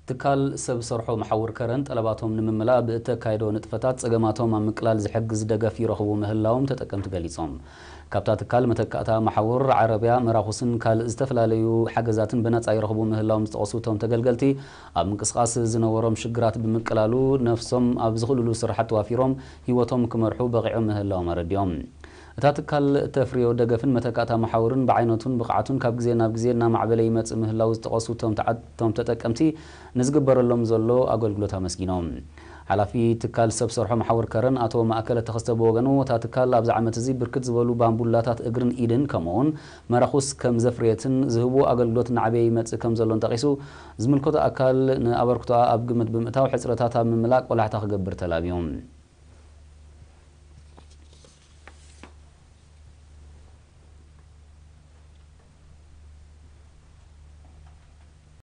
ትካል ሰብ ሰርሖ መሓውር ከረን ጠለባቶም ንምምላእ ብእተካየዶ ንጥፈታት ጸገማቶም ኣብ ምቅላል ዝሕግዝ ደገፍ ይረኽቡ ምህላዎም ተጠቀምቲ ገሊጾም። ካብታ ትካል መተካእታ መሓውር ዓረብያ፣ መራኹስን ካልእ ዝተፈላለዩ ሓገዛትን ብነጻ ይረኽቡ ምህላዎም ዝጠቐሱ እቶም ተገልገልቲ፣ ኣብ ምንቅስቓስ ዝነበሮም ሽግራት ብምቅላሉ ነፍሶም ኣብ ዝኽእልሉ ስራሓት ተዋፊሮም ህይወቶም ክመርሑ በቒዖም ምህላዎም ኣረዲኦም። እታ ትካል እተፍርዮ ደገፍን መተካእታ መሓውርን ብዓይነቱን ብቕዓቱን ካብ ግዜ ናብ ግዜ እናማዕበለ ይመጽእ ምህላው ዝጠቐሱ እቶም ተዓ-፣ እቶም ተጠቀምቲ፣ ንዝግበረሎም ዘሎ ኣገልግሎት ኣመስጊኖም። ሓላፊ ትካል ሰብ ሰርሖ መሓውር ከረን ኣቶ ማእከለ ተኸስተ ብወገኑ፣ እታ ትካል ኣብዚ ዓመት እዚ ብርክት ዝበሉ ባምቡላታት እግርን ኢድን ከምኡውን መራኹስ ከም ዘፍረየትን ዝህብዎ ኣገልግሎት እናዓበየ ይመጽእ ከም ዘሎን ጠቒሱ፣ ዝምልከቶ ኣካል ንኣበርክቶኣ ኣብ ግምት ብምእታው ሕጽረታት ኣብ ምምላእ ቆላሕታ ክገብር ተላብዮም።